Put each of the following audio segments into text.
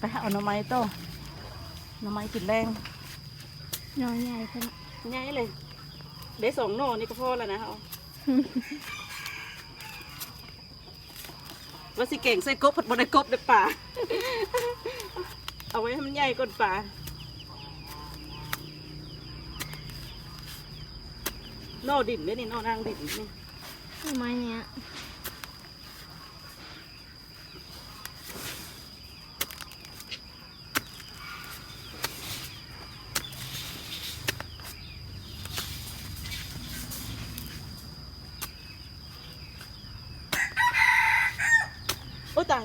ໄປເອົາໜໍ່ໄມ້ຕໍ່ ໜໍ່ໄມ້ກິນແລງ. ໜໍ່ໃຫຍ່ເພິ່ນ ໃຫຍ່ເລີຍ ໄດ້ສອງໜໍ່ນີ້ກໍພໍແລ້ວນະເຮົາ. ວ່າຊິແກງໃສ່ກົບ ພັດບໍ່ໄດ້ກົບ ໄດ້ປາ. ເອົາໄວ້ໃຫ້ມັນໃຫຍ່ກ່ອນປາ. ໜໍ່ດິນເດ້ນີ້ ໜໍ່ນາງດິນນີ້ ໜໍ່ໄມ້ເນີ້ຍ. ໂອ້ຍຕາຍ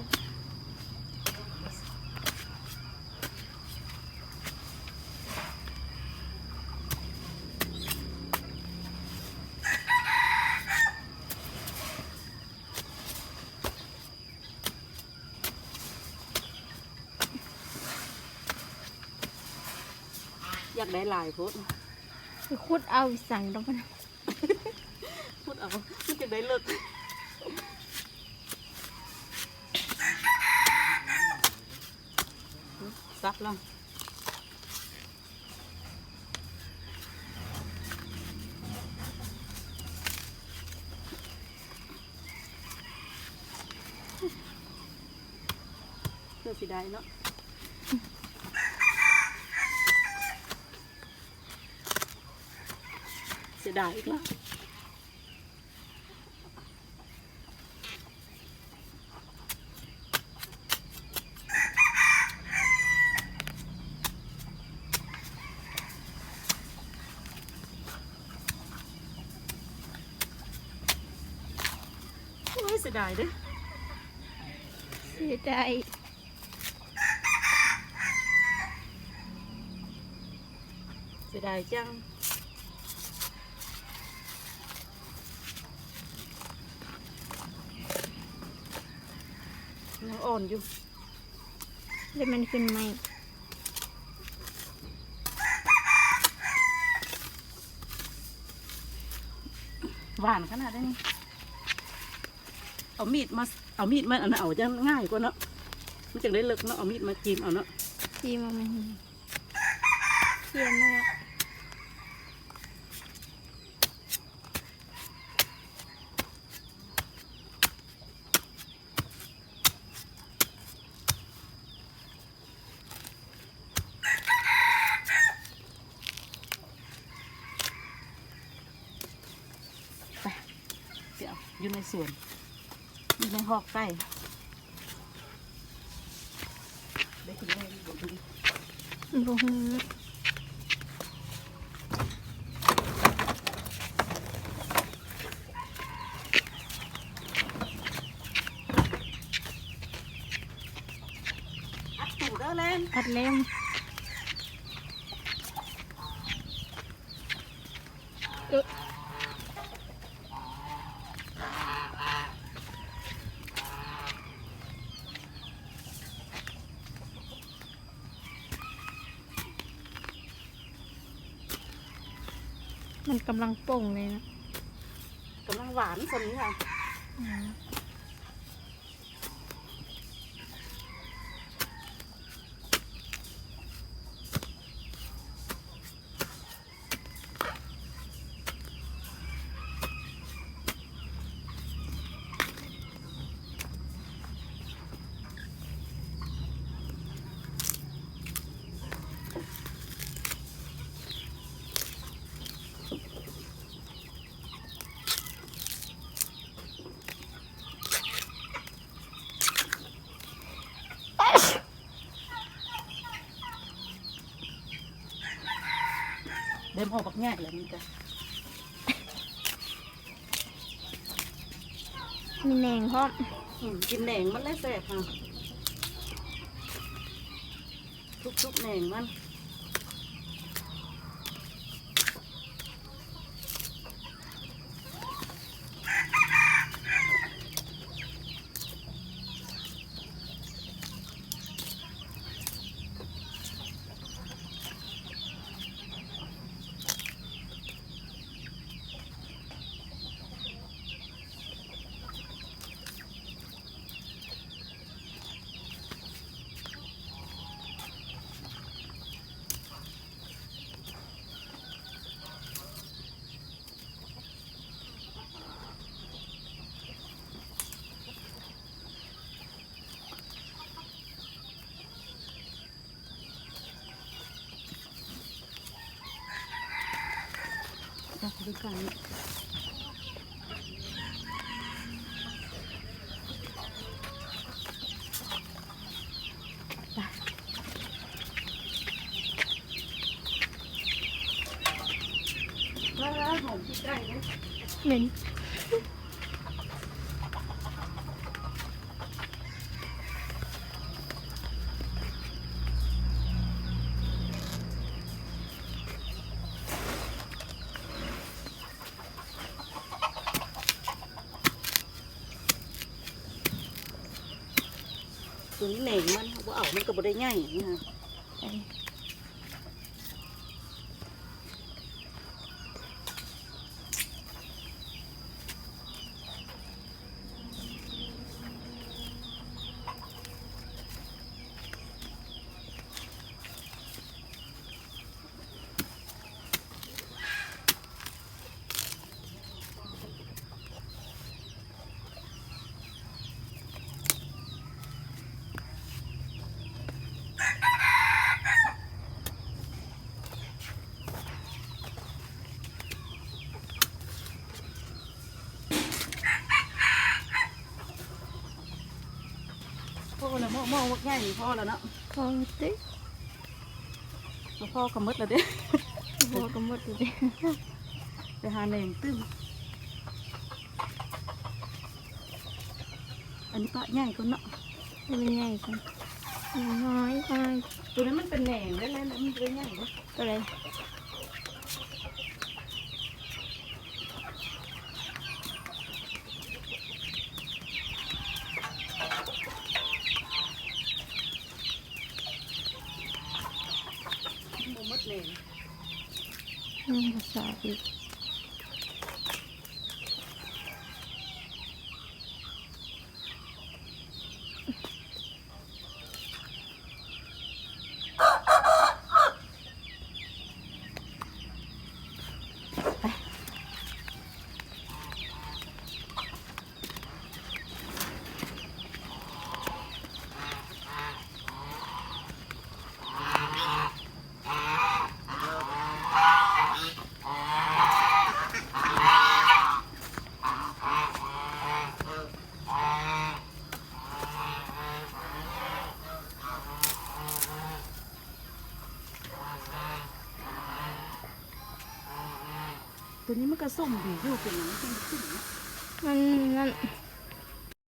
ຢາກໄດ້ຫຼາຍໂພດ ໄປຂຸດເອົາອີ່ສັງດອກ ຂຸດເອົາ ມັນຈັ່ງໄດ້ເລິກ. ສັບລະ ເພື່ອຊິໄດ້ເນາະ ເສຍດາຍອີກລະ. ໂອ້ຍ ເສຍດາຍເດ້ ເສຍດາຍ. ເສຍດາຍຈັງ ຍັງອ່ອນຢູ່ ແລ້ວມັນຂຶ້ນໃໝ່ ຫວານຂະໜາດໃດນີ້. ເອົາມີດມາ ເອົາມີດມາອັນນັ້ນເອົາຈັ່ງງ່າຍກວ່າເນາະ ມັນຈັ່ງໄດ້ເລິກເນາະ ເອົາມີດມາຈີມເອົາເນາະ ຈີມເອົາ ມັນຂຽນເນາະ. ໄປ ຊິເອົາຢູ່ໃນສວນ ຢູ່ໃນຮອກໄກ່ ໄດ້ກິນແລ້ວບໍ່? ບໍ່ຮູ້. ອັດຕູເດີແລນ ອັດແລ້ວ ເອີ ມັນກຳລັງປົ່ງເລີຍນະ ກຳລັງຫວານສ່ຳນີ້ຄ່ະ ອືມ. ເລັມອອກບັກໃຫຍ່ແລ້ວມັນກະ ມີແໜງພ້ອມ ອືມ ກິນແໜງມັນແຫຼະແຊບ ຫາ ທຸບໆແໜງມັນ. ເ ວ້າ ຫອມຂີ້ໄກ່ເດ້ ເໝັນ. ຕົວນີ້ແໜງມັນ ເຮົາບໍ່ເອົາ ມັນກໍບໍ່ໄດ້ໃຫຍ່ນະ. ພໍແລ້ວ ໝໍ້ ໝໍ້ບັກໃຫຍ່ນີ້ພໍແລ້ວເນາະ ພໍຕິ ບໍ່ພໍກໍໝົດແລ້ວເດ້ ບໍ່ພໍກໍໝົດແລ້ວເດ້ ໄປຫາແໜງຕື່ມ. ອັນນີ້ປະໃຫຍ່ກ່ອນເນາະ ໃຫ້ມັນໃຫຍ່ກ່ອນ ນ້ອຍໆ ຕົວນັ້ນມັນເປັນແໜງເດ້ ແລ້ວມັນເປັນໃຫຍ່ເດ້ ຕົວໃດ? ບໍ່ໝົດແໜງ ຍັງບໍ່ສາດອີກ. ຕົວນີ້ມັນກະສົມດີຢູ່ ເປັນຫຍັງມັນຈຶ່ງຂຶ້ນເນາະ? ມັນນັ້ນ.